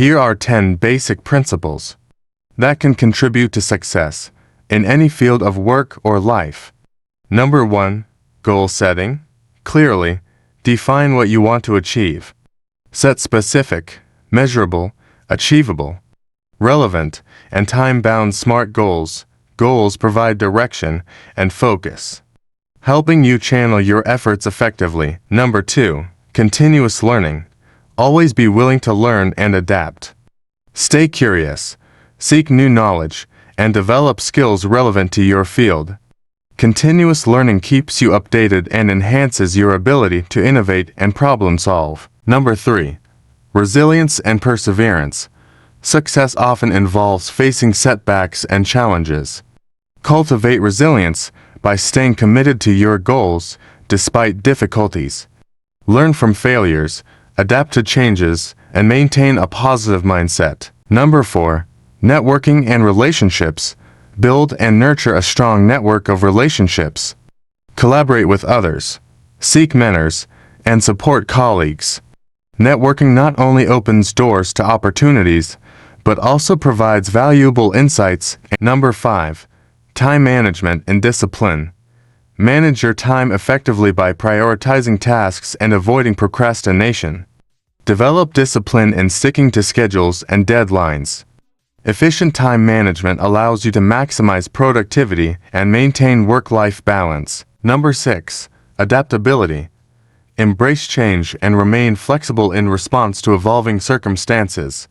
Here are 10 basic principles that can contribute to success in any field of work or life. Number 1. Goal setting. Clearly define what you want to achieve. Set specific, measurable, achievable, relevant, and time-bound SMART goals. Goals provide direction and focus, helping you channel your efforts effectively. Number 2. Continuous learning. Always be willing to learn and adapt. Stay curious, seek new knowledge, and develop skills relevant to your field. Continuous learning keeps you updated and enhances your ability to innovate and problem solve. Number 3. Resilience and perseverance. Success often involves facing setbacks and challenges. Cultivate resilience by staying committed to your goals despite difficulties. Learn from failures, adapt to changes, and maintain a positive mindset. Number 4. Networking and relationships. Build and nurture a strong network of relationships. Collaborate with others, seek mentors, and support colleagues. Networking not only opens doors to opportunities, but also provides valuable insights. Number 5. Time management and discipline. Manage your time effectively by prioritizing tasks and avoiding procrastination. Develop discipline in sticking to schedules and deadlines. Efficient time management allows you to maximize productivity and maintain work-life balance. Number 6. Adaptability. Embrace change and remain flexible in response to evolving circumstances.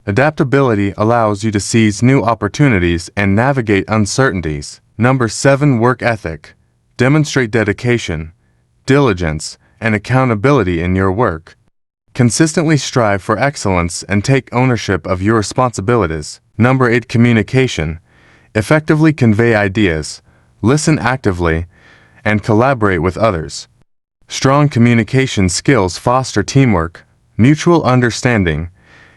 Adaptability allows you to seize new opportunities and navigate uncertainties. Number 7. Work ethic. Demonstrate dedication, diligence, and accountability in your work. Consistently strive for excellence and take ownership of your responsibilities. Number 8. Communication. Effectively convey ideas, listen actively, and collaborate with others. Strong communication skills foster teamwork, mutual understanding,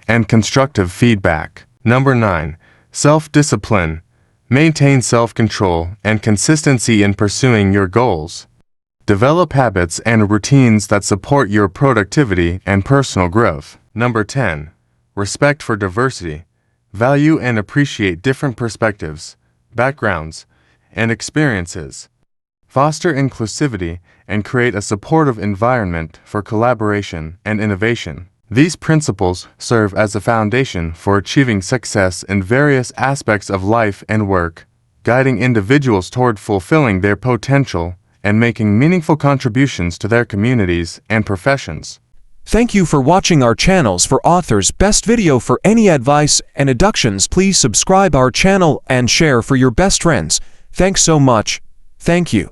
and constructive feedback. Number 9. Self-discipline. Maintain self-control and consistency in pursuing your goals. Develop habits and routines that support your productivity and personal growth. Number 10. Respect for diversity. Value and appreciate different perspectives, backgrounds, and experiences. Foster inclusivity and create a supportive environment for collaboration and innovation. These principles serve as a foundation for achieving success in various aspects of life and work, guiding individuals toward fulfilling their potential and making meaningful contributions to their communities and professions. Thank you for watching our channels. For authors best video. For any advice and deductions, please subscribe our channel and share for your best friends. Thanks so much. Thank you.